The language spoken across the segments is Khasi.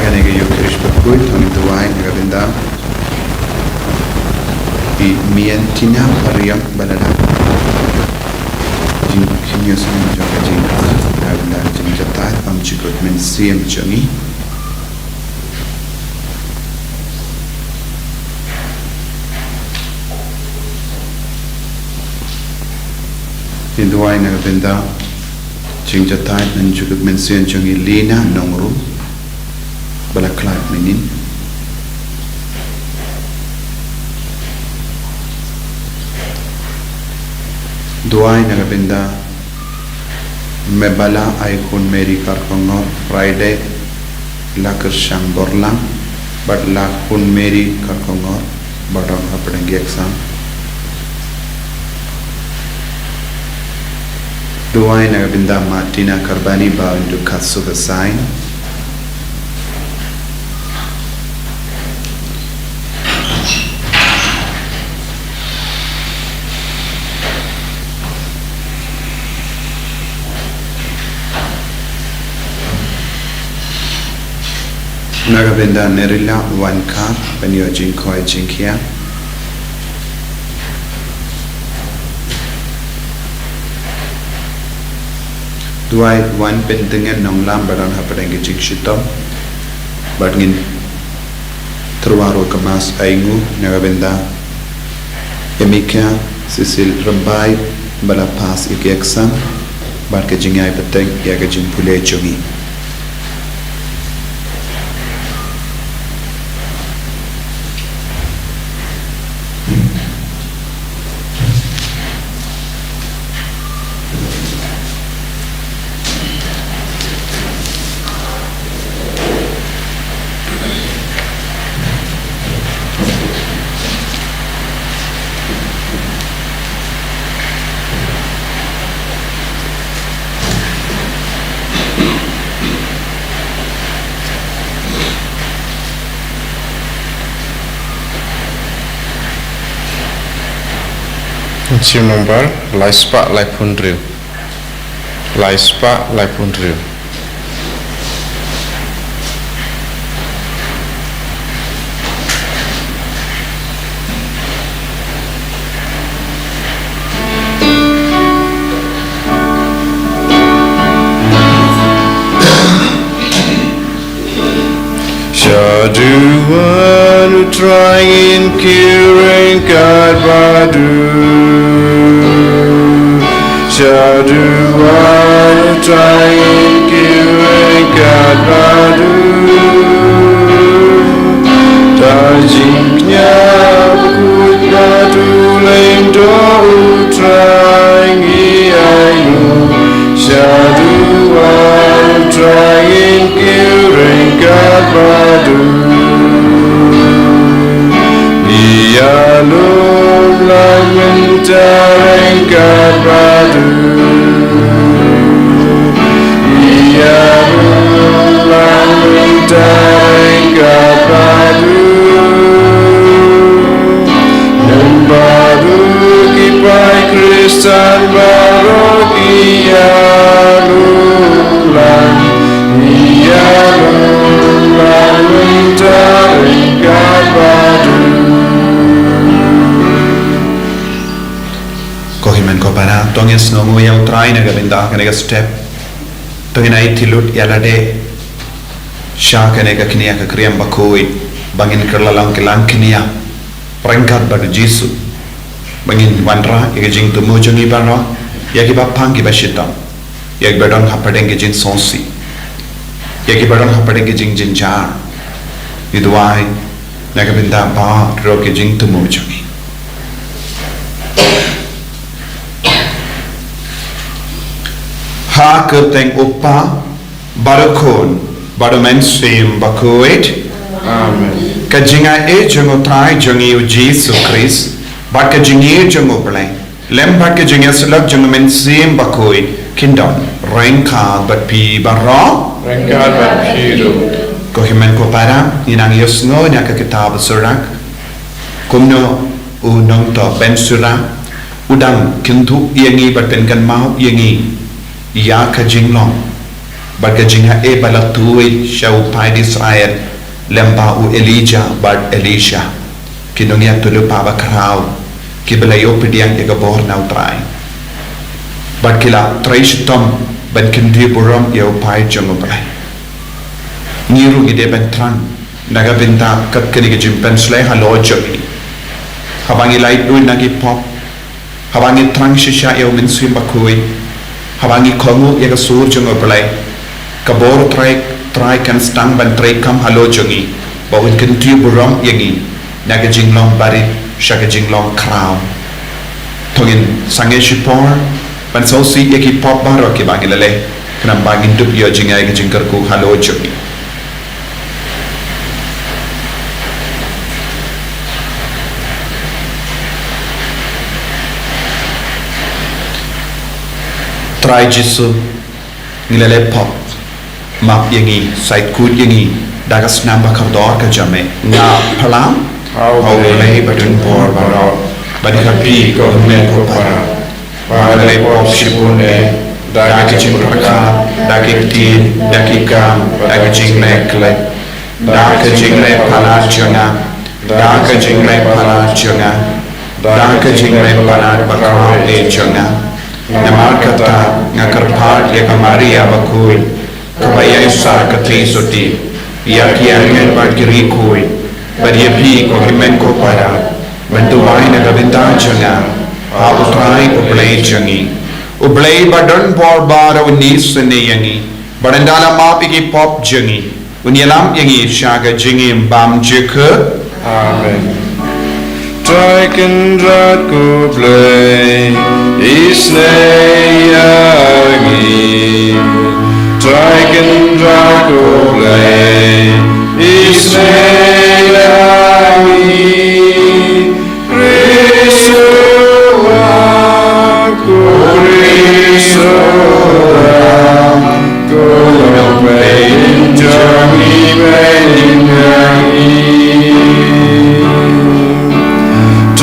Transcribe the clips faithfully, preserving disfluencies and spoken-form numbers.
Kane ka Eucharist bakhuid, ngi duwai na ka bynta i Mian Tina Pariang ba la dap jingkhynñiuh snem jong ka jingkha, na ka bynta ka jingjahthait bymjukut mynsiem jong ngi. Ngi duwai na ka bynta jingjahthait bymjukut mynsiem jong i Lina Nongrum ba la khlad mynnin. Duwai na ka bynta Mebala Aikhun Mary Karkongor, Friday, la kyrshang borlang bad la khun Mary Karkongor ba don hapdeng ki exam. Duwai na ka bynta Martina Karbani ba un dukha suba sain. Na ka bynta Nerila Wankar ban ïoh jingkhoi jingkhia. Duwai Wan Pyntngen Nonglam ba don hapdeng ki jingshitom. Bad ngin tyrwa ruh ka Mass Ainguh na ka bynta Emika Cecil Rymbai ba la pass ïa ki exam bad ka jingïai bteng ïa ka jingpule jong ngi. Mynsiem nombar lai spah laiphew hynriew. Lai spah laiphew hynriew. Shaduh U Trai ngin kiew ryngkat bad u. Shaduh U Trai ngin kiew ryngkat bad u. Da jingkñia bakhuid bad u lyngdoh U Trai ngi ainguh. Shaduh U Trai ngin kiew ryngkat bad u. Ïa lum lan mynta ryngkat bad u. Ïa lum lan mynta ryngkat bad u. Lem bad u ki paid Khristan baroh ki ïa lum lan. Ïa lum lan mynta ryngkat bad u. Ko hynmen ko para, to ngin sngewnguh ïa U Trai na ka bynta kane ka step. To ngin aiti lut ïa lade sha kane ka kñia ka kriam bakhuid, ba ngin kylla long ki langkñia ryngkat bad U Jisu. Ba ngin wanrah ïa ka jingthmu jong ngi baroh, ïa kiba pang kiba shitom, ïa kiba don hapdeng ki jingsngewsih, ïa kiba don hapdeng ki jingjynjar. Ngi duwai na ka bynta baroh ki jingthmu jong ngi. Ha ka kyrteng U Kpa, bad U Khun, bad U Mynsiem Bakhuid. Amen. Ka jingaiei jong U Trai jong ngi U Jisu Khrist, bad ka jingïeit jong U Blei, lem bad ka jingïasyllok jong U Mynsiem Bakhuid, kin don ryngkat bad phi baroh. Ryngkat bad phi ruh. Ko hynmen ko para, ngin nang ïohsngew na ka kitab Surak. Kumno u nongthoh Ben Sira u dang kynthup ïa ngi bad pynkynmaw ïa ngi ïa ka jinglong Bad ka jinghaei ba la tuid sha u paid Israel lem bad u Elijah bad Elisha, ki nongïathuhlypa bakhraw kiba la ïoh pdiang ïa ka bor na U Trai, bad ki la trei shitom ban kyntiew burom ïa u paid jong U Blei. Ngi ruh ngi dei ban thrang na ka bynta kat kane ka jingpynshlei halor jong ngi. Haba ngi laitluid na ki pop, haba ngi thrang shisha ïa U Mynsiem Bakhuid, haba ngi kohnguh ïa ka sur jong U Blei, ka bor U Trai, Trai kan sdang ban treikam halor jong ngi, ba un kyntiew burom ïa ngi na ka jinglong barit sha ka jinglong khraw. To ngin sangeh shipor ban sngewsih ïa ki pop baroh kiba ngi la leh, khnang ba ngin dup ïoh jngai ka jingkyrkhu halor jong ngi. Trai Jisu, ngi la leh pop, map ïa ngi, sait kut ïa ngi da ka snam ba kordor ka jong me. Nga pyrshang ha U Blei badonbor baroh, bad ha phi ko hynmen ko para, ba nga la leh pop shibun eh, da ka jingpyrkhat, da ki ktien, da ki kam, da ka jingleh klet, da ka jingleh palat jong nga, da ka jingleh palat jong nga, da ka jingleh palat bakhraw eh jong nga. Namar kata nga kyrpad ïa ka Maria bakhuid, kaba ïaisah ka theisotti, ïa ki angel bad ki riewkhuid, bad ïa phi ko hynmen ko para, ban duwai na ka bynta jong nga ha U Trai U Blei jong ngi. U Blei badonbor baroh un isynei ïa ngi, bad ynda la map ïa ki pop jong ngi, un ïalam ïa ngi sha ka jingim bym jukut. Amen. Trai Kynrad ko Blei, isynei ïa ngi. Trai Kynrad ko Blei, isynei ïa ngi. Khrist u wan, ko Khrist u wan, ko Nongpynjah jong ngi, pynïaid ïa ngi.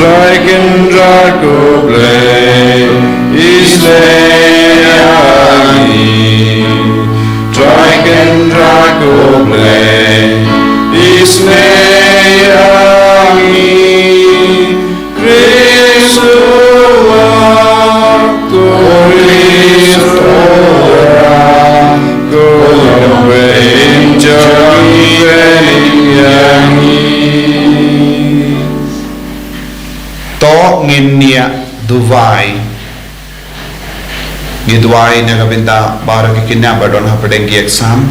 Trai Kynrad ko Blei, isynei ïa ngi. Trai Kynrad ko Blei, isynei ïa ngi. Khrist u wan, ko Khrist u wan, ko Nongpynjah jong ngi, pynïaid ïa ngi. To ngin ïa duwai. Ngi duwai na ka bynta baroh ki khynnah ba don hapdeng ki exam,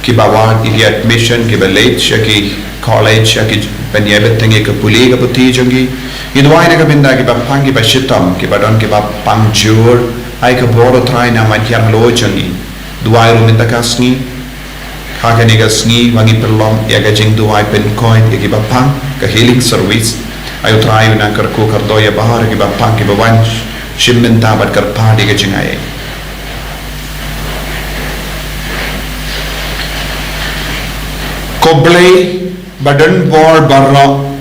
kiba wad ïa ki admission, kiba leit sha ki college, sha ki, ban ïa bteng ïa ka pule ka puthi jong ki. Ngi duwai na ka bynta kiba pang, kiba shitom, kiba don kiba pang jur. Ai ka bor U Trai nang wan hiar halor jong ngi. Duwai ruh mynta ka sngi, ha kane ka sngi ba ngi pynlong ïa ka jingduwai pynkoit ïa kiba pang, ka healing service. Ai U Trai un nang kyrkhu kyrdoh ïa baroh kiba pang, kiba wan shim bynta bad kyrpad ïa ka jingaiei. Ko Blei badonbor baroh,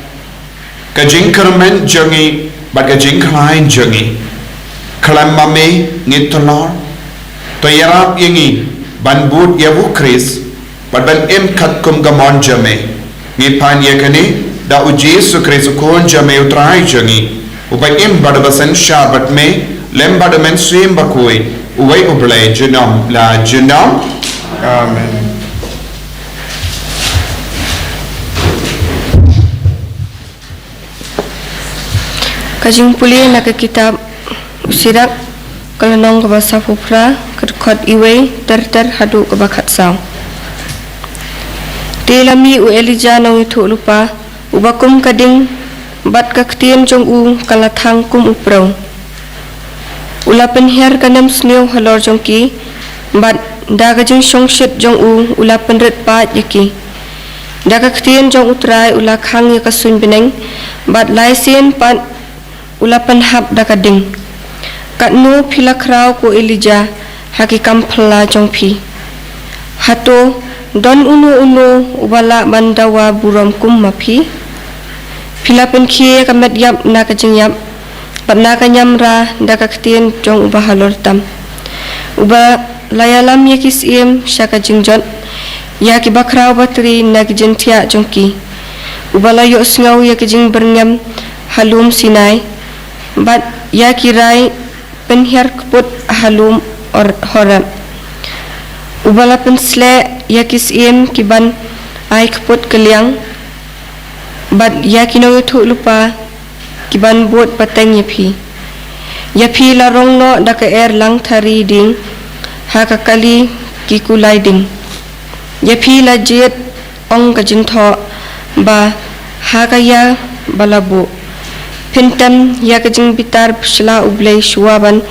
ka jingkyrmen jong ngi bad ka jingkhlaiñ jong ngi, khlem ma me ngim tlot. To ïarap ïa ngi ban bud ïa u Khrist bad ban im katkum ka mon jong me. Ngi pan ïa kane da U Jisu Khrist U Khun jong me, U Trai jong ngi, uba im bad uba synshar bad me lem bad U Mynsiem Bakhuid, uwei U Blei junom la junom. Amen. Ka jingpule na ka kitab U Sirak, ka lynnong kaba saphew phra, ka dkhot iwei ter ter haduh kaba khatsaw. Te la mih u Elijah nongïathuhlypa, uba kum ka ding, bad ka ktien jong u ka la thang kum u priew. U la pynhiar ka nemsniew halor jong ki, bad da ka jingshongshit jong u, u la pynrit paid ïa ki. Da ka ktien jong U Trai u la khang ïa ka suiñ bneng, bad lai sien pat u la pynhap da ka ding. Katno phi la khraw ko Elijah ha ki kam phylla jong phi? Hato don uno uno uba lah ban dawa burom kum ma phi? Phi la pynkhie ïa ka met ïap na ka jingïap, bad na ka ñiamra da ka ktien jong uba halor tam. Uba la ïalam ïa ki syiem sha ka jingjot, ïa ki bakhraw batri na ki jingthiah jong ki. Uba la ïohsngew ïa ki jingbyrngem ha lum Sinai, bad ïa ki rai pynhiar kput ha lum Or-, Horeb. Uba la pynsleh ïa ki syiem ki ban ai kput kylliang, bad ïa ki nongïathuhlypa ki ban bud pateng ïa phi. Ïa phi la rong noh da ka er langthari ding, ha ka kali ki kulai ding. Ïa phi la jied ong ka jingthoh, ba ha ka ïa ba la buh. Phin tem ïa ka jingbitar sha U Blei shuwa ban,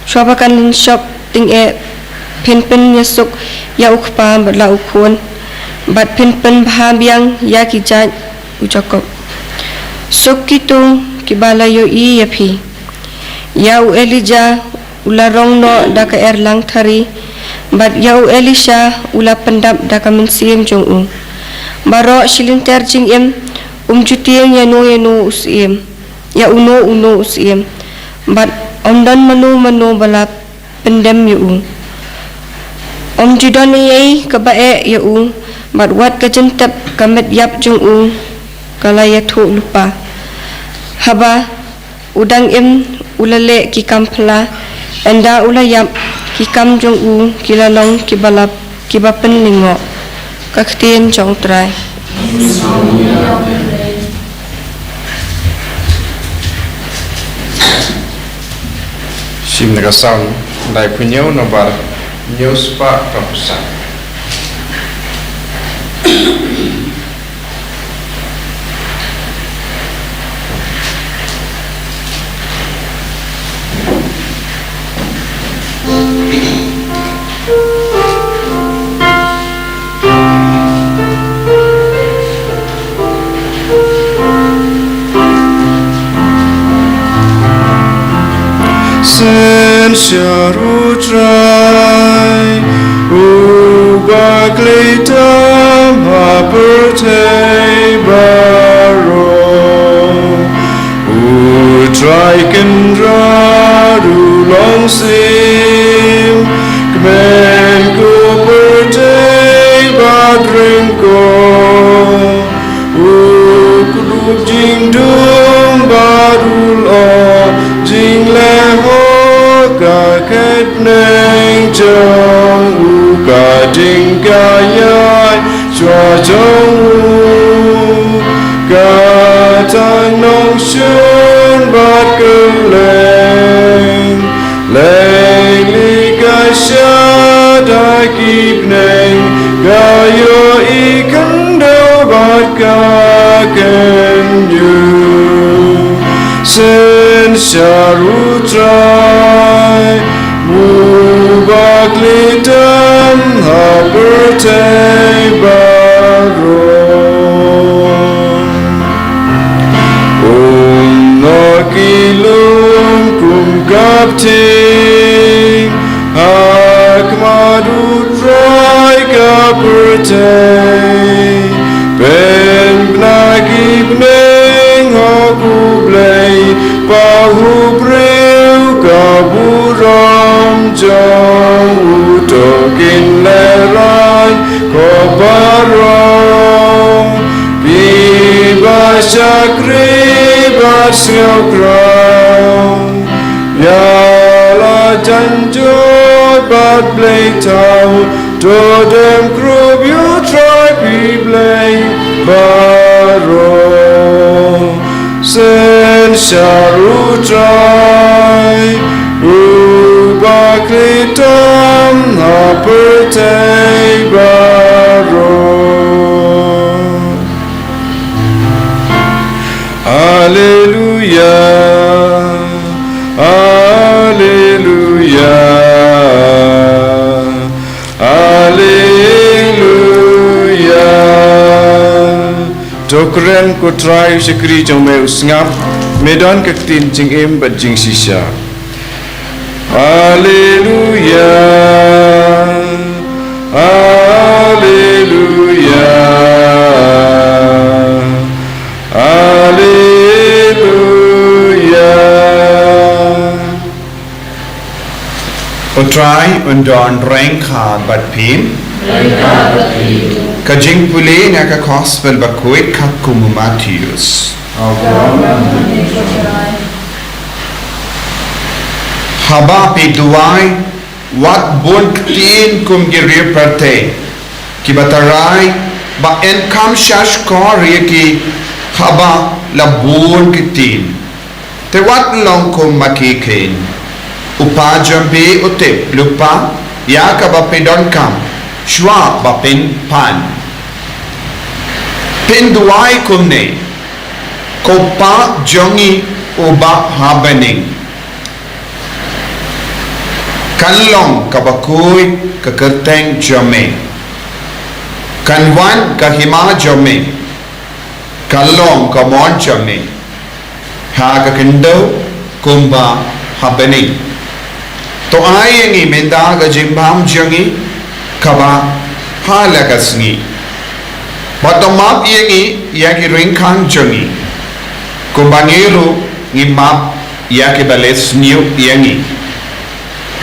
shuwa ba kan lynshop tyngeh. Phin pynïasuk ïa u kpa bad la u khun, bad phin pynbha biang ïa ki jait u Jakob. Suk kito kiba la ïohi ïa phi. Ïa u Elijah u la rong noh da ka er langthari, bad ïa u Elisha u la pyndap da ka mynsiem jong u. Baroh shi lynter jingim, um ju tieng ïa no ïa no u syiem, ïa uno uno u syiem, bad ym don mano mano ba la pyndem ïa u. Ym ju don ei ei kaba eh ïa u, bad wat ka jingtep ka met ïap jong u ka la ïathuhlypa. Haba u dang im u la leh ki kam phylla, ynda u la ïap ki kam jong u ki la long kiba la, kiba pynlyngngoh. Ka ktien jong U Trai. Shim na ka Salm laiphew hynñiew, nombar hynñiew spah arphew san. Synshar U Trai, uba khlei tam ha pyrthei baroh. U Trai Kynrad u long syiem, kmen ko pyrthei bad ryngkoh. U kdup jingdum bad u lyoh jingleh, ha ka khet bneng jong u, ka ding ka ïaid shuwa jong u. Ka tang nongshun bad kylleng, lei lei ka shah da ki bneng, ka ïohi khyndew bad ka kynjoh. Synshar U Trai, uba khlei tam ha pyrthei baroh. Um noh ki lum kum ka pyrthei, ha khmat U Trai ka pyrthei. Pynbna ki bneng, hok U Blei, pahuh briew ka burom jong u. To kin lehrain ko baroh kiba shakri bad sngewkhraw. Ïa la jan jot bad blei thaw, to dem krup ïa U Trai phi blei baroh. Synshar U Trai, uba khlei tam ha pyrthei baroh. Haleluya, haleluya, haleluya. To kren ko Trai, u shakri jong me u sngap, me don ka ktien jingim bad jingshisha. Haleluya, haleluya, haleluya. O Trai, o Don ryngkat bad phi. Ka jingpule na ka Gospel bakhuid katkum u Mathaios. Haba phi duwai, wat bun ktien kum ki riewpyrthei, kiba tharai ba yn kham shahshkor ïa ki haba la bun ktien. Te wat long kum ma ki kein. U Kpa jong phi u tip lypa ïa kaba phi donkam shuwa ba phin pan. Phin duwai kumne: Ko Kpa jong ngi uba ha bneng, kan long kaba khuid ka kyrteng jong me. Kan wan ka hima jong me. Kan long ka mon jong me ha ka khyndew kumba ha bneng. To ai ïa ngi mynta ka jingbam jong ngi kaba ha la ka sngi. Bad to map ïa ngi ïa ki ryngkang jong ngi, kumba ngi ruh ngi map ïa kiba leh sniew ïa ngi.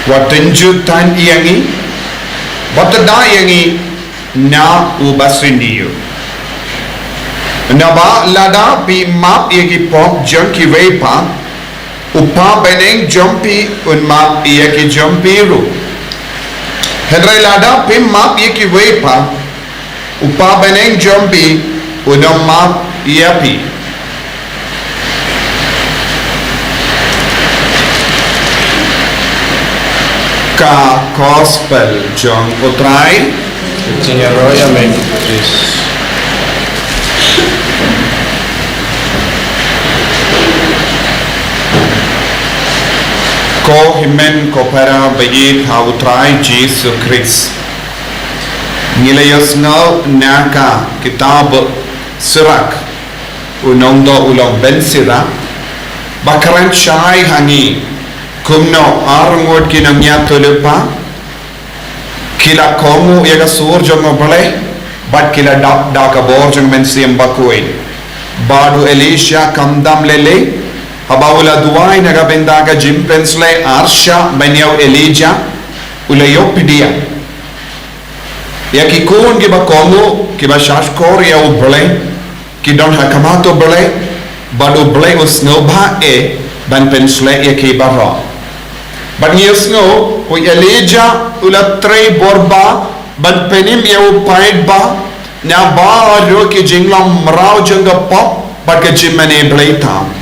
Wat tynjuh than ïa ngi, bad to da ïa ngi na u basniew. Naba lada phi map ïa ki pop jong kiwei pat, u Kpa bneng jong phi un map ïa ki jong phi ruh. Hynrei lada phi map ïa kiwei pat, u Kpa bneng jong phi un ym map ïa phi. Ka Gospel jong u Trai. Ka jingïaroh ïa me, Khrist. Ko hynmen ko para ba ïeit ha u Trai Jisu Khrist. Ngi la ïohsngew na ka kitab Sirak, u nongdoh u long Ben Sira, ba kren shai ha ngi kumno arngut ki nongïathuhlypa ki la kohnguh ïa ka sur jong U Blei, bad ki la dap da ka bor jong U Mynsiem Bakhuid. Bad u Elisha kam dam lei lei, haba u la duwai na ka bynta ka jingpynshlei arshah ban ïa u Elijah, u la ïoh pdiang ïa ki khun kiba kohnguh, kiba shahshkor ïa U Blei, ki don ha khmat U Blei, bad U Blei u sngewbha eh ban pynshlei ïa ki baroh. Bad ngi ïohsngew, u Elijah u la trei bor bha ban pynim ïa u paidbah na baroh ki jinglong mraw jong ka pop bad ka jingmane blei tam.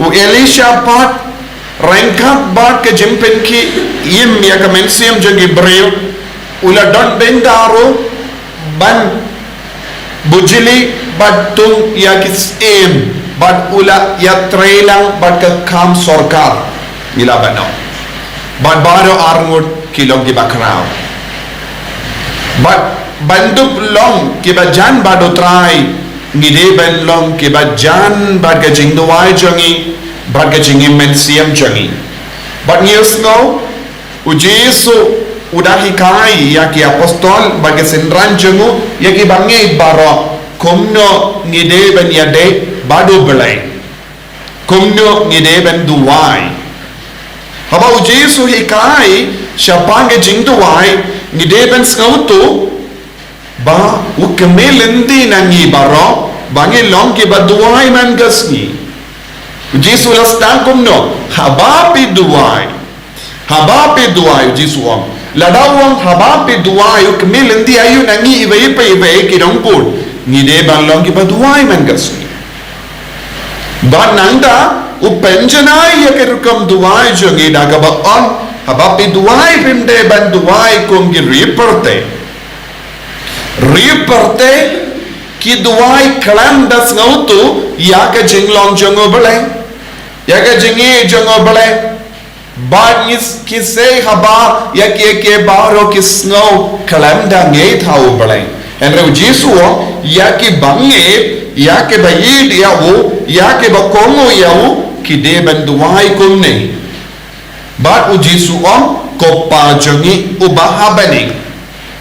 U Elisha pat, ryngkat bad ka jingpynkhih im ïa ka mynsiem jong ki briew, u la don bynta ruh ban bujli bad tung ïa ki syiem, bad u la ïatrei lang bad ka kam sorkar. Ngi la ban ong, bad baroh arngut ki long kiba khraw. Bad ban dup long kiba jan bad U Trai, ngi dei ban long kiba jan bad ka jingduwai jong ngi, bad ka jingim mynsiem jong ngi. Bad ngi ïohsngew, U Jisu u da hikai ïa ki apostol bad ki synran jong u, ïa ki bangeit baroh, kumno ngi dei ban ïadei bad U Blei, kumno ngi dei ban duwai. Haba U Jisu hikai shaphang ka jingduwai, ngi dei ban sngewthuh ba u kmie lynti na ngi baroh ba ngi long kiba duwai man ka sngi. U Jisu la sdang kumno? Haba phi duwai. Haba phi duwai, U Jisu u ong. Lada u ong haba phi duwai, u kmie lynti aïu na ngi iwei pa iwei ki nongput? Ngi dei ban long kiba duwai man ka sngi. Bad nangta u pynjanai ïa ka rukom duwai jong ngi da kaba ong, haba phi duwai phim dei ban duwai kum ki riewpyrthei. Riewpyrthei ki duwai khlem da sngewthuh ïa ka jinglong jong U Blei, ïa ka jingïeit jong U Blei. Bad ngi s-, ki sei haba ïa ki, ïa ki baroh ki sngew khlem da ngeit ha U Blei. Hynrei U Jisu u ong, ïa ki bangeit, ïa ki ba ïeit ïa u, ïa ki ba kohnguh ïa u, ki dei ban duwai kumne. Bad U Jisu u ong, Ko Pa jong ngi uba ha bneng.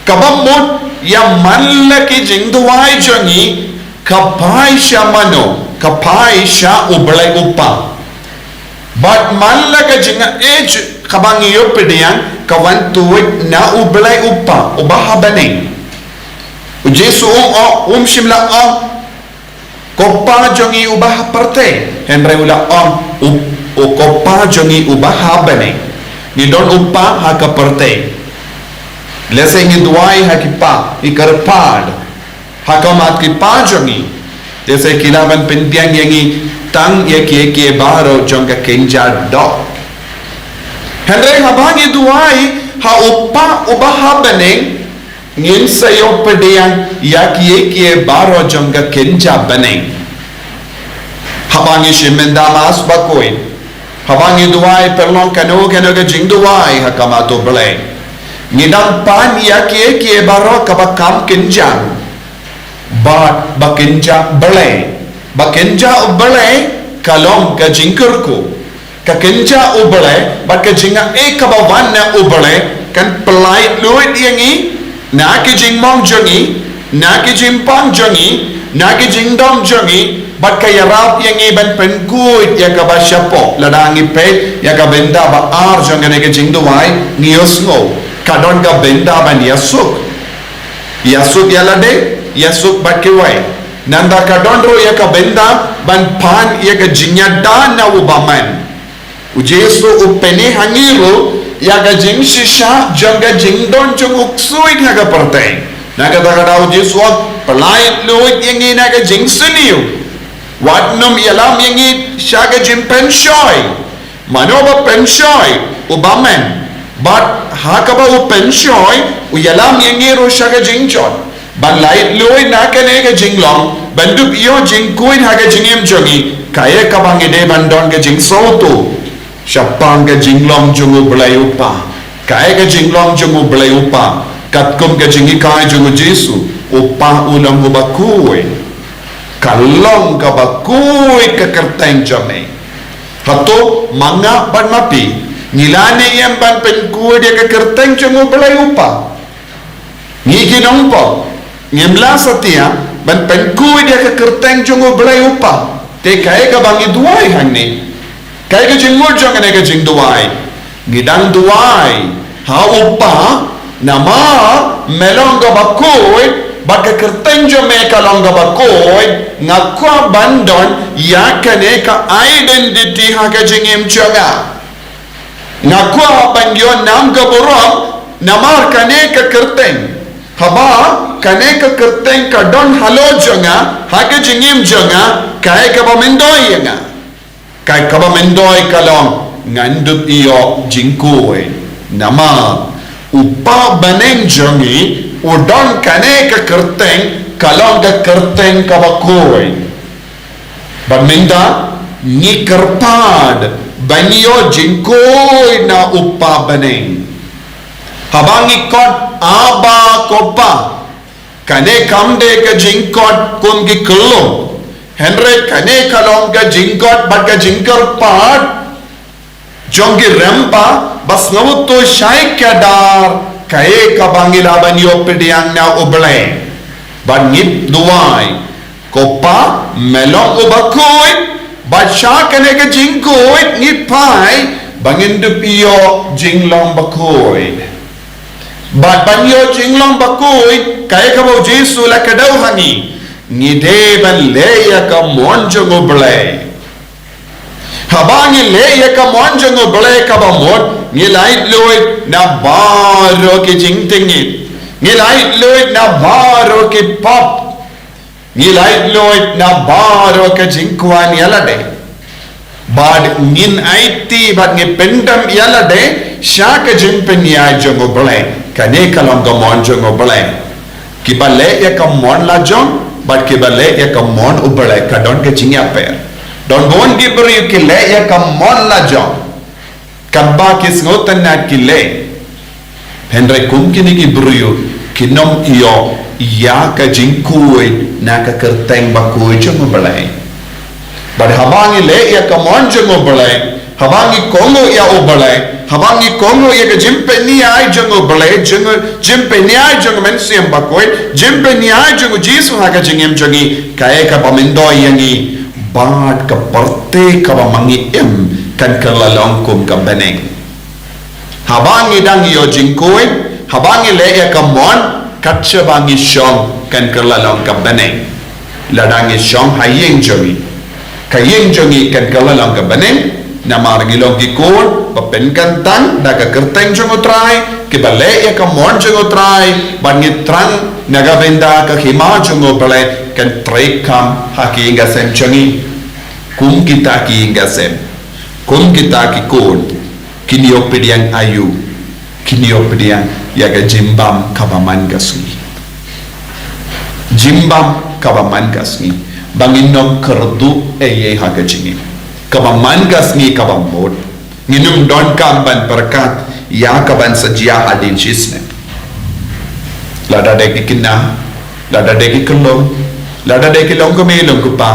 Kaba mut ïa man la ki jingduwai jong ngi ka phai sha mano? Ka phai sha U Blei U Kpa. Bad man la ka jingïeit, Kaba ngi ïoh pdiang ka wan tuid na U Blei U Kpa uba ha bneng. U Jisu um ong, um shym la ong, "Ko Kpa jong ngi uba ha pyrthei." Hynrei u la ong, "U, u ko Kpa jong ngi uba ha bneng." Ngi don u Kpa ha ka pyrthei. Lehse ngi duwai ha ki kpa, ngi kyrpad ha khmat ki kpa jong ngi. Lehse ki lah ban pynbiang ïa ngi tang ïa kiei kiei baroh jong ka kynja doh. Hynrei haba ngi duwai ha u Kpa uba ha bneng, ngin sa ïoh pdiang ïa kiei kiei baroh jong ka kynja bneng. Haba ngi shim mynta Mass bakhuid, haba ngi duwai pynlong kano kano ka jingduwai ha khmat U Blei, ngi dang pan ïa kiei kiei baroh kaba kham kynja. Bad ba kynja Blei, ba kynja U Blei ka long ka jingkyrkhu. Ka kynja U Blei bad ka jingaiei kaba wan na U Blei kan pyllait luid ïa ngi na ki jingmong jong ngi, na ki jingpang jong ngi, na ki jingdom jong ngi, bad ka ïarap ïa ngi ban pynkhuid ïa kaba shapoh. Lada ngi peit ïa ka bynta ba ar jong kane ka jingduwai, ngi ïohsngew ka don ka bynta ban ïasuk. Ïasuk ïa lade, ïasuk bad kiwei. Nangta ka don ruh ïa ka bynta ban pan ïa ka jingïada na u bymman. U Jisu u pyni ha ngi ruh ïa ka jingshisha jong ka jingdon jong u ksuid ha ka pyrthei. Na kata ka daw u Jisu u pyllait luid ïa ngi na ka jingsniew. Wat nym ïalam ïa ngi sha ka jingpynshoi. Mano ba pynshoi? U bymman. Bad ha kaba u pynshoi u ïalam ïa ngi ruh sha ka jingjot. Ban lait luid na kane ka jinglong, ban dup ïoh jingkhuid ha ka jingim jong ngi, kaei kaba ngi dei ban don ka jingsngewthuh shaphang ka jinglong jong U Blei U Kpa. Kaei ka jinglong jong U Blei U Kpa? Katkum ka jinghikai jong u Jisu, U Kpa u long uba khuid. Ka long kaba khuid ka kyrteng jong me. Hato ma nga bad ma phi ngi la ne em ban pynkhuid ïa ka kyrteng jong U Blei U Kpa? Ngi ki nongpop ngim lah satia ban pynkhuid ïa ka kyrteng jong U Blei U Kpa. Te kaei kaba ngi duwai hangne? Kaei ka jingmut jong kane ka jingduwai? Ngi dang duwai ha U Kpa, namar me long kaba khuid bad ka kyrteng jong me ka long kaba khuid. Nga kwah ban don ïa kane ka identity ha ka jingim jong nga. Nga kwah ban ïoh nam ka burom namar kane ka kyrteng. Haba kane ka kyrteng ka don halor jong nga, ha ka jingim jong nga, kaei kaba myntoi ïa nga? Kaei kaba myntoi ka long, ngan dup ïoh jingkhuid. Namar U Kpa bneng jong ngi u don kane ka kyrteng, ka long ka kyrteng kaba khuid. Bad mynta ngi kyrpad ban ïoh jingkhuid na U Kpa bneng. Haba ngi khot, "Abba, ko Kpa," kane kam dei ka jingkhot kum ki khyllung, hynrei kane ka long ka jingkhot bad ka jingkyrpad jong ki rymba ba sngewthuh shai kdar kaei kaba ngi lah ban ïoh pdiang na U Blei. Bad ngi duwai, "Ko Kpa, me long uba khuid, bad sha kane ka jingkhuid ngi phai ba ngin dup ïoh jinglong bakhuid." Bad ban ïoh jinglong bakhuid, kaei kaba u Jisu la kdew ha ngi, ngi dei ban leh ïa ka mon jong U Blei. Haba ngi leh ïa ka mon jong U Blei kaba mut, ngi lait luid na baroh ki jingtngit. Ngi lait luid na baroh ki pop. Ngi lait luid na baroh ka jingkwah ïa lade. Bad ngin aiti bad ngi pyndem ïa lade sha ka jingpynïaid jong U Blei. Kane ka long ka mon jong U Blei. Kiba leh ïa ka mon lajong bad kiba leh ïa ka mon U Blei ka don ka jingïapher. Don bun ki briew ki leh ïa ka mon lajong, kaba ki sngewtynnat ki leh. Hynrei kum kine ki briew kin ym ïoh ïa ka jingkhuid na ka kyrteng bakhuid jong U Blei. Bad haba ngi leh ïa ka mon jong U Blei, haba ngi kohnguh ïa U Blei, haba ngi kohnguh ïa ka jingpynïaid jong U Blei, jong, jingpynïaid jong U Mynsiem Bakhuid, jingpynïaid jong U Jisu ha ka jingim jong ngi, kaei kaba myntoi ïa ngi, bad ka pyrthei kaba ma ngi im kan kylla long kum ka bneng. Haba ngi dang ïoh jingkhuid, haba ngi leh ïa ka mon, kat shaba ngi shong kan kylla long ka bneng. Lada ngi shong ha ïing jong ngi, ka ïing jong ngi kan kylla long ka bneng, namar ngi long ki khun ba pynkyntang da ka kyrteng jong U Trai, kiba leh ïa ka mon jong U Trai, bad ngi thrang na ka bynta ka hima jong U Blei kan treikam ha ki ïing ki sem jong ngi. Kum kita ki ïing ki sem, kum kita ki khun, kin ïoh pdiang aïu, kin ïoh pdiang ïa ka jingbam kaba man ka sngi. Jingbam kaba man ka sngi. Ba ngin ym kyrduh ei ei ha ka jingim. Kaba man ka sngi kaba mut. Ngin ym donkam ban pyrkhat ïa kaban sa jia hadien shisnem. Lada dei ki khynnah, lada dei ki khyllung, lada dei ki longkmie longkpa,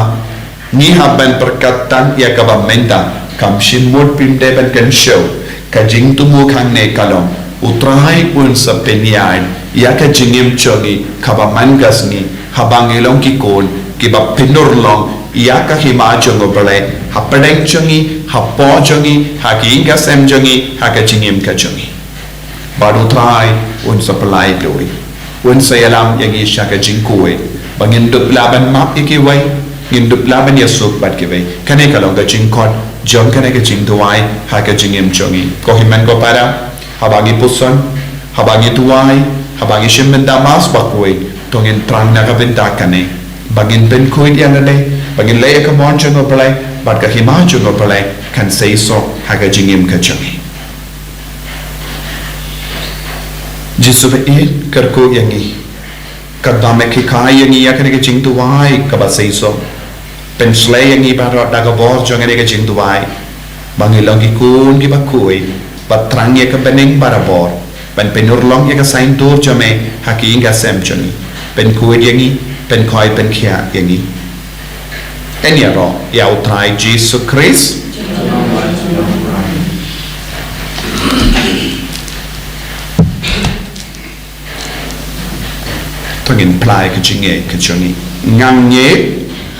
ngi hap ban pyrkhat tang ïa kaba mynta, kam shym mut phim dei ban kynshew, ka jingthmu hangne ka long, U Trai un sa pynïaid ïa ka jingim jong ngi kaba man ka sngi, haba ngi long ki khun kiba pynurlong ïa ka hima jong U Blei hapdeng jong ngi, hapoh jong ngi, ha ki ïing ki sem jong ngi, ha ka jingim ka jong ngi. Bad U Trai un sa pynlait ïa ngi. Un sa ïalam ïa ngi sha ka jingkhuid. Ba ngin dup lah ban map ïa kiwei, ngin dup lah ban ïasuk bad kiwei. Kane ka long ka jingkhot jong kane ka jingduwai ha ka jingim jong ngi. Ko hynmen ko para, haba ngi puson, haba ngi duwai, haba ngi shim bynta Mass bakhuid, to ngin thrang na ka bynta kane. Ba ngin pynkhuid ïa lade, ba ngin leh ïa ka mon jong U Blei, bad ka hima jong U Blei kan seisoh ha ka jingim ka jong ngi. Jisu ba ïeit, kyrkhu ïa ngi. Katba me kheikhai ïa ngi ïa kane ka jingduwai kaba seisoh. Pynshlei ïa ngi baroh da ka bor jong kane ka jingduwai. Ba ngin long ki khun kiba khuid, ba thrang ïa ka bneng barabor. Ban pynurlong ïa ka saiñdur jong me ha ki ïing ki sem jong ngi. Pynkhuid ïa ngi, pynkhoi pynkhiah ïa ngi. Yn ïaroh ïa U Trai Jisu Khrist. To ngin phla ïa ka jingngeit ka jong ngi. Nga ngeit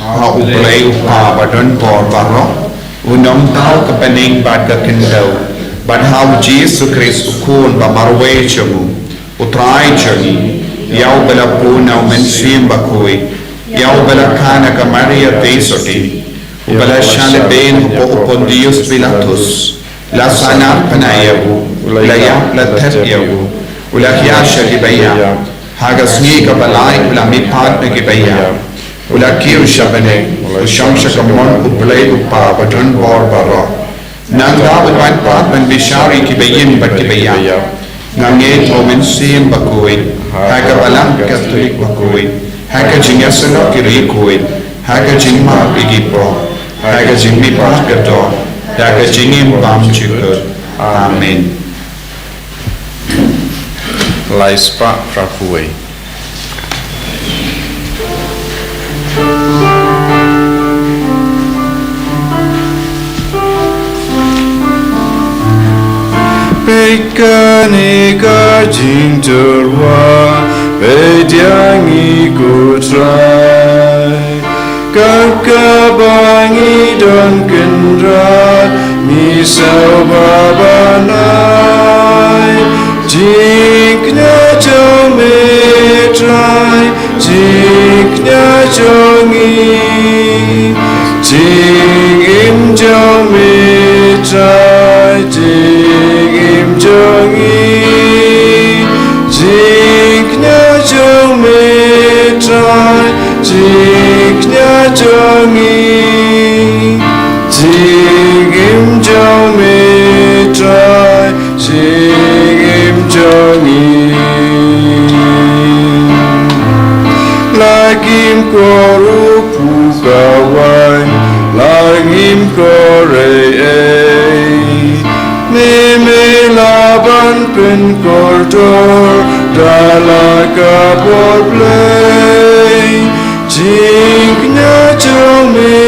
ha U Blei U Kpa badonbor baroh, U Nongthaw ka bneng bad ka khyndew, bad ha U Jisu Khrist U Khun ba marwei jong U, U Trai jong ngi, ïa uba la pun na U Mynsiem Bakhuid, ïa uba la kha na ka Maria Theisotti, uba la shah lehbeiñ hapoh u Pontius Pilatus, la sahnarphna ïa u, u la ïap, la thep ïa u, u la hiar sha kiba ïap, ha ka sngi kaba lai u la mihpat na kiba ïap, u la kiew sha bneng, u shong sha kamon U Blei U Kpa badonbor baroh. Nangta un wan pat ban bishar ïa kiba im bad kiba ïap. Nga ngeit ha U Mynsiem Bakhuid, ha ka Balang Katholik bakhuid, ha ka jingïasyllok ki riewkhuid, ha ka jingmap ïa ki briew, ha ka jingmihpat ka doh, ha ka jingim bymjukut. Amen. Lai spah phra phew wei. Peit kane ka jingtyrwa, peit ïa ngi ko Trai. Kat kaba ngi don kynrad, ngi sngewbha ban ai jingkñia jong me Trai, jingkñia jong ngi. Jingim jong me Trai, jingim jong ngi. Jingkñia jong me Trai, jingkñia jong ngi. Jingim jong me Trai, jingim jong ngi. La ngim kwah ruh pyrkhat, la ngim kwah ei ei. Me, me lah ban pynkordor da la ka bor Blei. Jingkñia jong me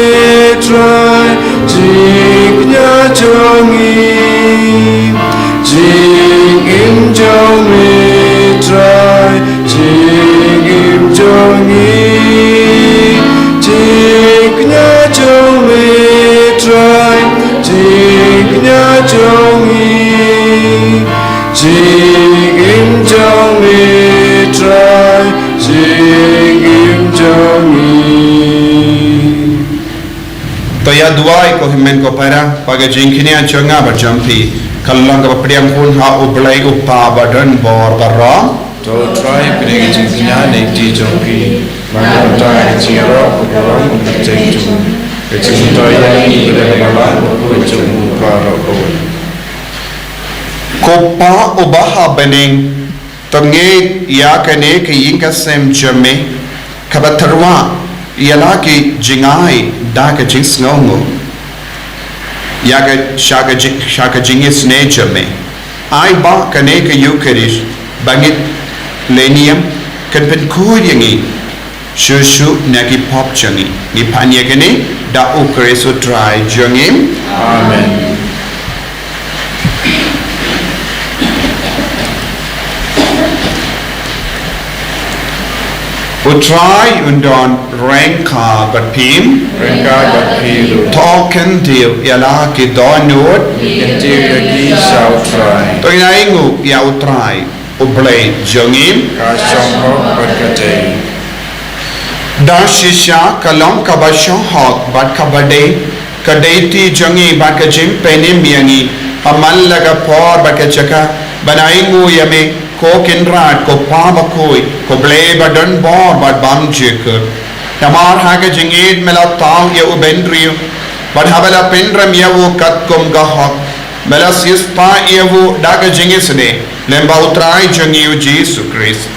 Trai, jingkñia jong ngi. Jingim jong me Trai, jingim jong ngi. Jingkñia jong me Trai, jingkñia jong ngi. To ïa duwai ko hynmen ko para, ba ka jingkñia jong nga bad jong phi kan long kaba pdiang hun ha U Blei U Kpa ba don bor baroh. To U Trai pynïaid ka jingkñia na ka kti jong phi, namar ka jingïaroh ka burom ka jong U, ka jingmyntoi ïa ngi ka dei ka balang ka burom jong U baroh. Ko Pa uba ha bneng, to ngeit ïa kane ka ïing ka sem jong me, kaba tyrwa ïa la ki jingai da ka jingsngewnguh ïa ka, sha ka jing, sha ka jingisynei jong me. Ai ba kane ka Ïukharist ba ngi leh niam kan pynkhuid ïa ngi shuh shuh na ki pop jong ngi. Ngi pan ïa kane da U Khrist U Trai jong ngi. Amen. U Trai un don ryngkat bad phi. Ryngkat bad phi ruh. To kyntiew ïa la ki dohnud. Ngi kyntiew ïa ki sha U Trai. To ngin ainguh ïa U Trai U Blei jong ngi. Ka shong hok bad ka dei. Da shisha ka long kaba shong hok bad kaba dei ka daiti jong ngi bad ka jingpynim ïa ngi ha man la ka por bad ka jaka ban ainguh ïa me, ko Kynrad, ko Pa bakhuid, ko Blei ba don bor bad bymjukut. Namar ha ka jingïeit me la thaw ïa u bynriew, bad haba la pynrem ïa u katkum ka hok, me la siewspah ïa u da ka jingisynei lyngba U Trai jong ngi U Jisu Khrist.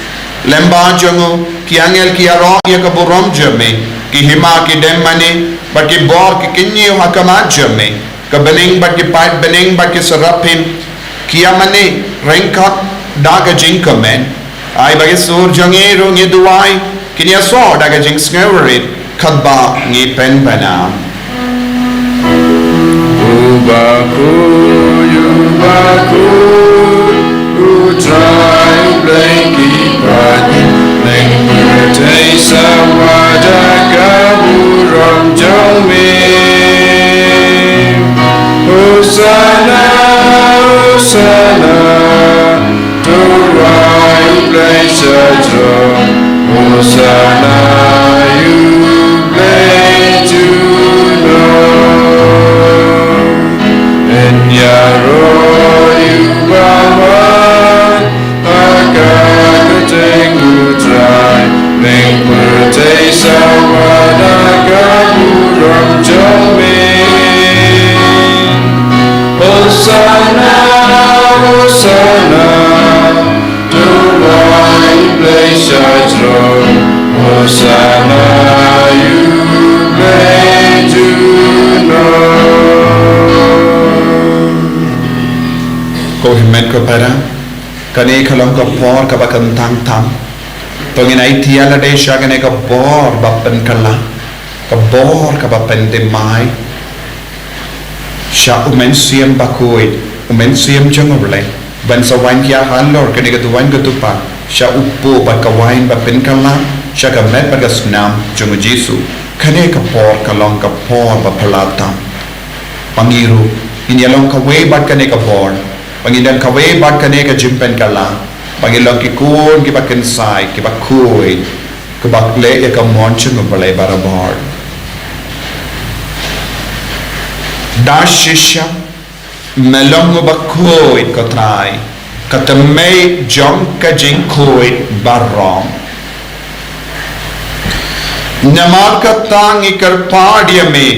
Lyngba jong u ki angel ki ïaroh ïa ka burom jong me, ki hima ki dem mane bad ki bor ki kyñiew ha khmat jong me. Ka bneng bad ki paid bneng bad ki serafim ki ïa mane ryngkat da ka jingkmen. Ai ba ki sur jong ngi ruh, ngi duwai, kin ïasoh da ka jingsngewrit katba ngi pynbna. U bakhuid, u bakhuid, U Trai Blei ki paid, ïing pyrthei sawa da ka burom jong me. Hosana, Hosana, to wan U Blei sha jrong. Hosana ïa U Blei junom. Yn ïaroh ïa uba wan ha ka kyrteng U Trai, ïing pyrthei sawa da ka burom jong me. Hosana, Hosana, to wan U Blei sha jrong. Hosana ïa U Blei junom. Ko hynmen ko para, kane ka long ka por kaba kyntang tam. To ngin aiti ïa lade sha kane ka bor ba pynkylla, ka bor kaba pynthymmai sha U Mynsiem Bakhuid, U Mynsiem jong U Blei, ban sa wan ïa halor kane ka duwan ka dupa sha u pop bad ka wain ba pynkylla, sha ka met bad ka snam jong U Jisu. Kane ka por ka long ka por ba phylla tam. Ba ngi ruh ngin ïa long kawei bad kane ka bor, ba ngin don kawei bad kane ka jingpynkylla, ba ngin long ki khun kiba kynsai, kiba khuid, kiba leh ïa ka mon jong U Blei barabor. Da shisha me long uba khuid, ko Trai, ka tymmen jong ka jingkhuid baroh. Namar kata ngi kyrpad ïa me,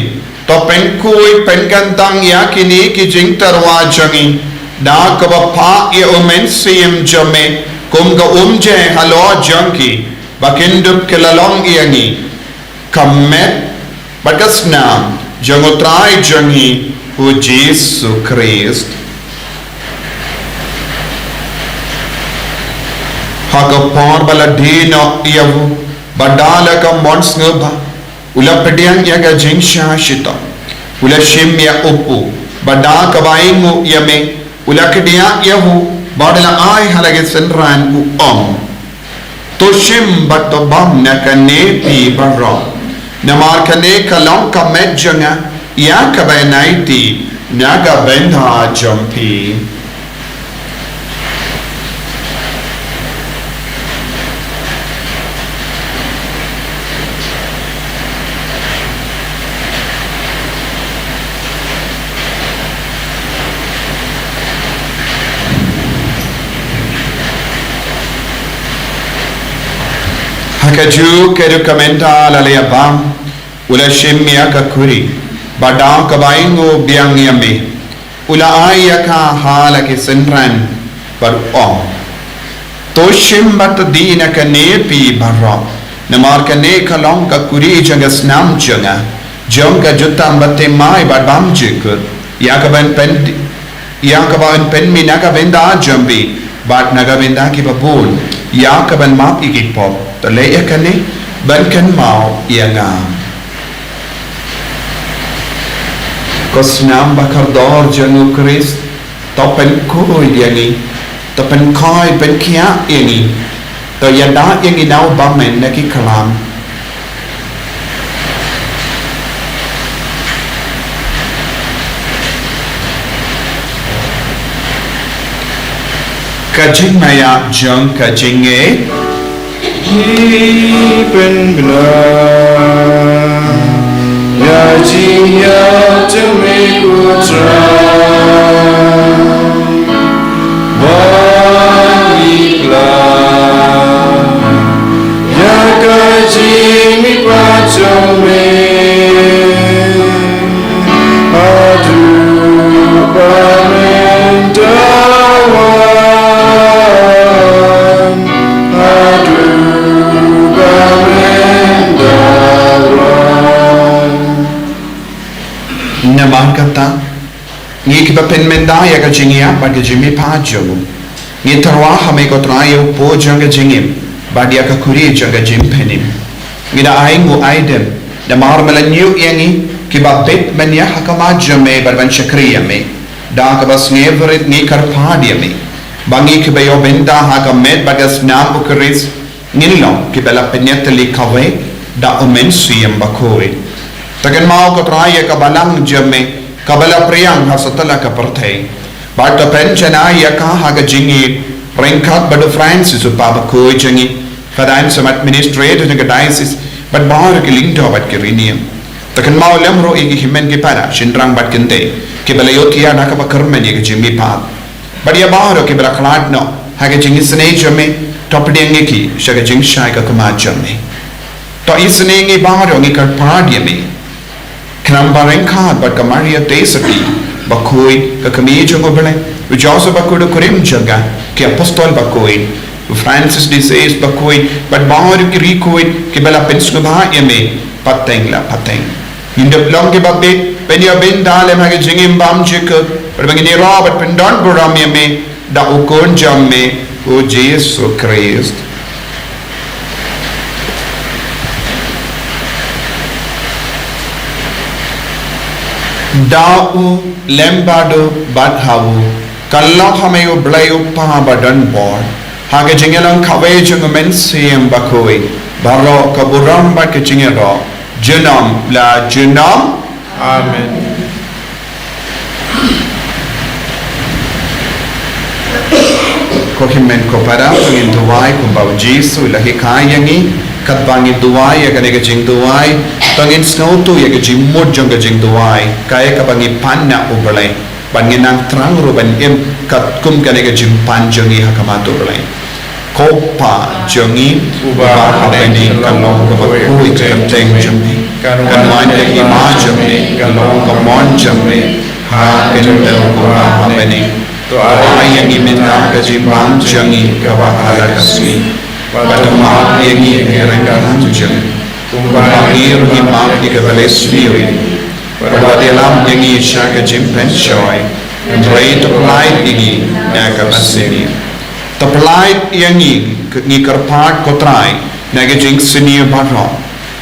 to pynkhuid pynkyntang ïa kine ki jingtyrwa jong ngi da kaba phah ïa U Mynsiem jong me kum ka umjai halor jong ki, ba kin dup ki la long ïa ngi ka met bad ka snam jong U Trai jong ngi U Jisu Khrist. Ha ka por ba la die noh ïa u, bad da la ka mon sngewbha u la pdiang ïa ka jingshah shitom, u la shim ïa u pop, bad da kaba ainguh ïa me u la kdiah ïa u, bad u la ai ha la ki synran, u ong: To shim bad to bam na kane phi baroh, namar kane ka long ka met jong nga, ïa kaba ngan aiti na ka bynta jong phi. Ka juh ka dei ka mynta la leh bam, u la shim ïa ka khuri, bad da kaba ainguh biang ïa me, u la ai ïa ka ha la ki synran, bad u ong: To shim bad to die na kane phi baroh, namar kane ka long ka khuri jong ka snam jong nga, jong ka jutang bathymmai bad bymjukut, ïa kaban pyn ïa kaban pynmih na ka bynta jong phi bad na ka bynta kiba bun, ïa kaban map ïa ki pop. To leh ïa kane ban kynmaw ïa nga. Ko snam ba kordor jong u Khrist, to pynkhuid ïa ngi, to pynkhuid pynkhiah ïa ngi, to ïada ïa ngi na u bymman na ki khlam. Ka jingmaïa jong ka jingngeit. Ngi pynbna ïa jingïap jong me ko Trai, ba ngi pla ïa ka jingmihpat jong me. Haduh ba men da wan, haduh ba men da wan. Namar kata, ngi kiba pynmynta ïa ka jingïap bad ka jingmihpat jong u, ngi tyrwa ha me ko Trai ïa u pud jong ka jingim bad ïa ka khuri jong ka jingpynim. Ngi da ainguh aidem namar me la ñiuh ïa ngi kiba bit ban ïaid ha khmat jong me bad ban shakri ïa me. Da kaba sngewrit ngi kyrpad ïa me ba ngi kiba ïoh bynta ha ka met bad ka snam u Khrist, ngin long kiba la pynïatylli kawei da u Mynsiem Bakhuid. To kynmaw ko Trai ïa ka balang jong me kaba la pdiang ha satlak ka pyrthei, bad to pynjanai ïa ka ha ka jingïeit ryngkat bad u Francis u Papa bakhuid jong ngi, Father Anselm, Administrator jong ka Diocese, bad baroh ki lyngdoh bad ki riewniam. To kynmaw lem ruh ïa ki hynmen ki para, shynrang bad kynthei, kiba la ïohthiah na kaba kyrmen ïa ka jingmihpat. Bad ïa baroh kiba la khlad noh ha ka jingisynei jong me, to pdiang ïa ki sha ka jingshai ka khmat jong me. To isynei ïa ngi baroh, ngi kyrpad ïa me. Khnang ba ryngkat bad ka Maria Theisotti bakhuid, ka Kmie jong u Blei, u Joseph bakhuid u kurim jong ka, ki apostol bakhuid, u Francis de Sales bakhuid, bad baroh ki riewkhuid kiba la pynsngewbha ïa me pateng la pateng, ngin ïoh long kiba bit ban ïoh bynta lem ha ka jingim bymjukut, bad ba ngin ïaroh bad pyndonburom ïa me da u Khun jong me, u Jisu Khrist. Da u, lem bad u, bad ha u, ka long ha me u Blei u Kpa badonbor, ha ka jingïalang kawei jong u Mynsiem Bakhuid, baroh ka burom bad ka jingïaroh junom la junom. Amen. Ko hynmen ko para, to ngin duwai kumba u Jisu u la hikai ïa ngi. Katba ngi duwai ïa kane ka jingduwai, to ngin sngewthuh ïa ka jingmut jong ka jingduwai, kaei kaba ngi pan na u Blei, bad ngin nang thrang ruh ban im katkum kane ka jingpan jong ngi ha khmat u Blei. Ko Kpa jong ngi uba ha bneng, ka long kaba khuid ka kyrteng jong me. Kan wan ka hima jong me, ka long ka mon jong me ha ka kyrteng kumba ha bneng. To ai ïa ngi mynta ka jingbam jong ngi kaba ha la ka sngi. Bad to map ïa ngi ki ryngkat jong ngi, kumba ngi ruh ngi map ïa kiba leh sniew ïa ngi. Bad wat ïalam ïa ngi sha ka jingpynshoi, hynrei to pyllait ïa ngi na kaba sniew. To pyllait ïa ngi, ngi kyrpad ko Trai, na ka jingsniew baroh.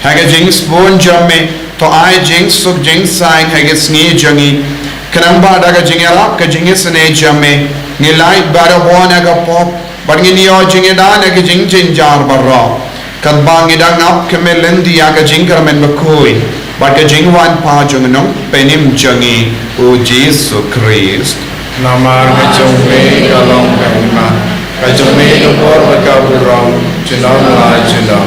Ha ka jingsbun jong me, to ai jingsuk jingsaiñ ha ka sngi jong ngi. Khnang ba da ka jingïarap ka jingisynei jong me, ngin lait baroh na ka pop, bad ngin ïoh jingïada na ka jingjynjar baroh. Katba ngi dang ap kmen lynti ïa ka jingkyrmen bakhuid bad ka jingwan pat jong u Nongpynim jong ngi, u Jisu Khrist. Namar ka jong me ka long ka hima, ka jong me ka por bad ka burom, junom la junom.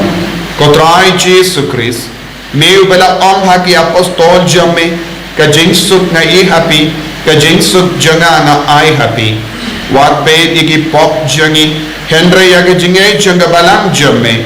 Ko Trai Jisu Khrist, me uba la ong ha ki apostol jong me, ka jingsuk nga ai ha phi, ka jingsuk jong nga nga ai ha phi. Wat peit ïa ki pop jong ngi, hynrei ïa ka jingngeit jong ka balang jong me.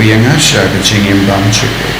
shakri ïa nga sha ka jingim bymjukut.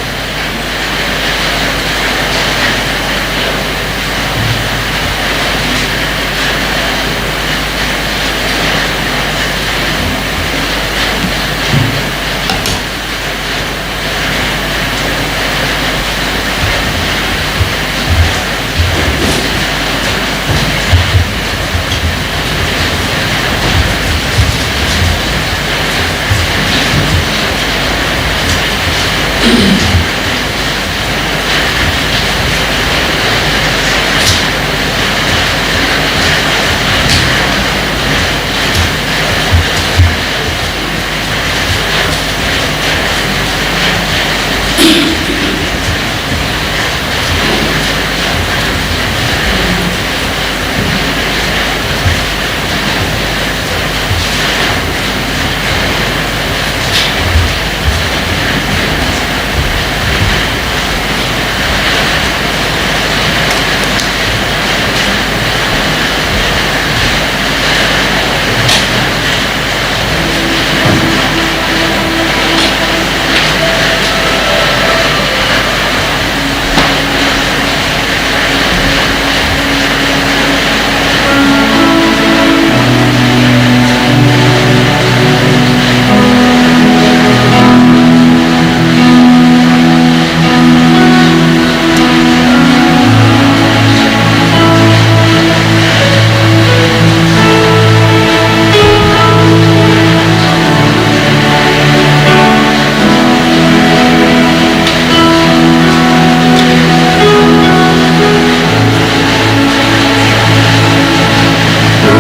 O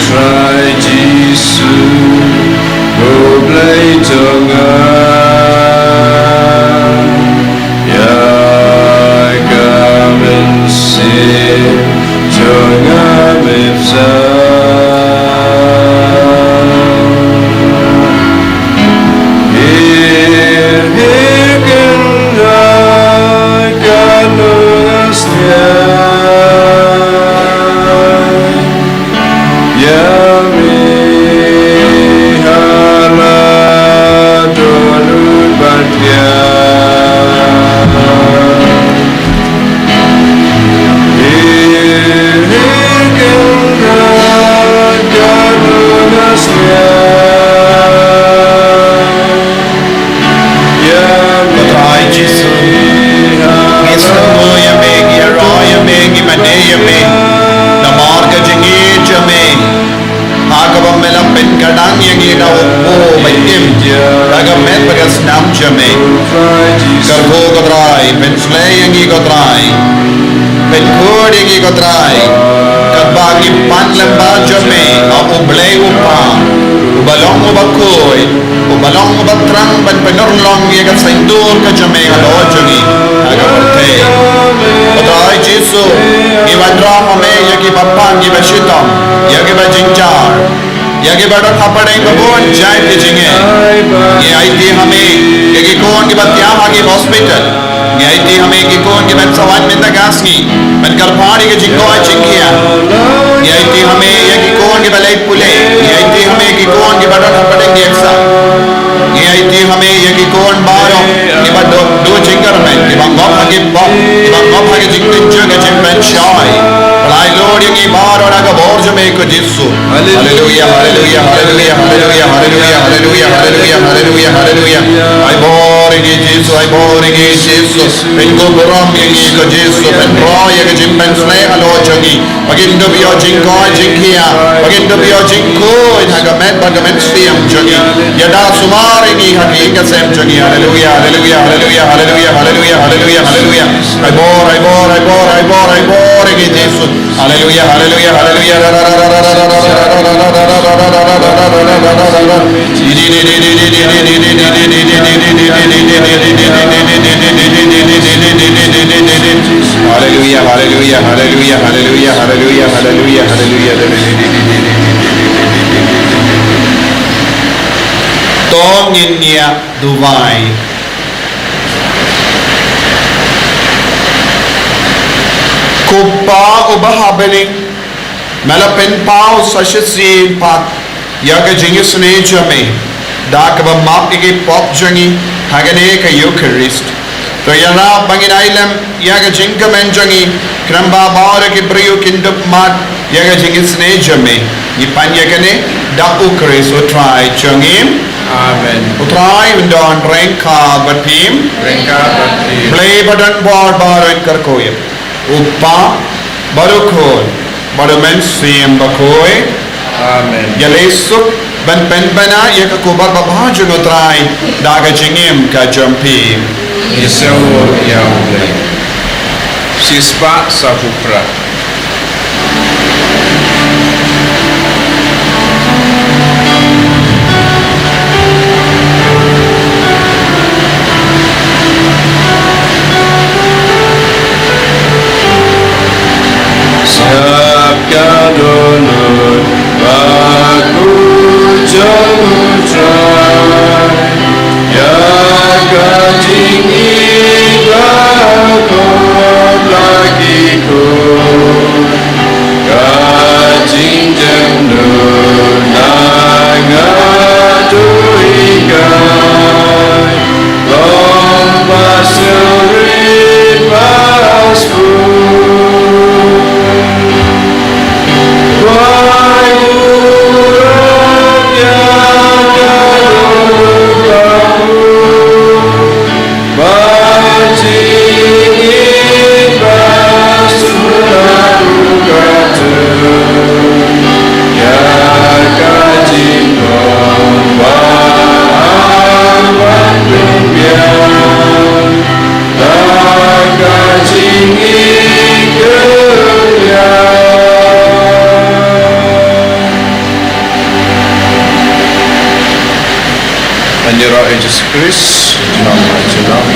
Trai Jisu, ko Blei jong nga, ïa ka mynsiem jong nga me pynshai. Hir hir kynrad katno nga sngewthuh ïa me ha la dohnud ban pdiang. Hir hir kynrad katno nga sngewthuh ïa me. Ko Trai Jisu, ngi sngewnguh ïa me, ngi ïaroh ïa me, ngi mane ïa me. Namar ka jingïeit jong me, ha kaba me la pynkyrdan ïa ngi da u kpu ba im, da ka met bad ka snam jong me. Kyrkhu ko Trai, pynshlei ïa ngi ko Trai. Pynkhuid ïa ngi ko Trai, katba ngi pan lem bad jong me, ha U Blei U Kpa, uba long uba khuid, uba long uba thrang ban pynurlong ïa ka saiñdur ka jong me halor jong ngi ha ka pyrthei. Ko Trai Jisu, ngi wanrah ha me ïa kiba pan, kiba shitom, ïa kiba jynjar, ïa kiba don hapdeng ka bun jait ki jingeh. Ngi aiti ha me ïa ki khun kiba thiah ha ki hospital. Ngi aiti ha me ïa ki khun kiba sa wan mynta ka sngi ban kyrpad ïa ka jingkoit jingkhiah. Ngi aiti ha me ïa ki khun kiba leit pule. Ngi aiti ha me ïa ki khun kiba don hapdeng ki exam. Ngi aiti ha me ïa ki khun baroh kiba duh, duh jingkyrmen, kiba ngop ha ki pop, kiba ngop ha ki jingtynjuh, ki jingpynshoi. Pynlait lut ïa ngi baroh da ka bor jong me ko Jisu. Haleluya, haleluya, haleluya. Ai bor ïa ngi Jisu, ai bor ïa ngi Jisu. Pynkup burom ïa ngi ko Jisu, pynroi ïa ka jingpynshlur halor jong ngi. Ba ngin dup ïoh jingkoit jingkhiah, ba ngin dup ïoh jingkhuid ha ka met bad ka mynsiem jong ngi. Ïada sumar ïa ngi ha ka ïing ka sem jong ngi. Haleluya, haleluya, haleluya. Ai bor, ai bor, ai bor, ai bor, ai bor ïa ngi Jisu. Haleluya, haleluya, haleluya. Haleluya, haleluya, haleluya. To ngin ïa duwai. Ko Pa uba ha bneng, me la pynpaw sa shisien pat ïa ka jingisynei jong me da kaba map ïa ki pop jong ngi ha kane ka Eukharist. To ïarap ba ngin ai lem ïa ka jingkmen jong ngi, khnang ba baroh ki briew kin dup mad ïa ka jingisynei jong me. Ngi pan ïa kane da U Khrist U Trai jong ngi. Amen. U Trai un don ryngkat bad phi. Ryngkat bad phi. Blei ba don bor baroh un kyrkhu ïa phi. U Kpa, bad U Khun, bad U Mynsiem Bakhuid. Amen. Ïaleh suk ban pynbna ïa ka khubor babha jong U Trai da ka jingim ka jong phi. Ngi sngewbha ïa U Blei. Shispah sa phew phra. Sngap ka dohnud ba kujong U Trai, ïa ka jingïeit ba kordor la ki khun. Ka jingjem nud na nga tu i kai, long ba suri ba sbu. Wai burom ïa ka dohnud ba u. Ba jingim ba sumar u ka tun, ïa ka jingong ba hap ban pynbiang, da ka jingïeit kyrïang. Ngan ïaroh ïa Jisu Khrist, junom junom.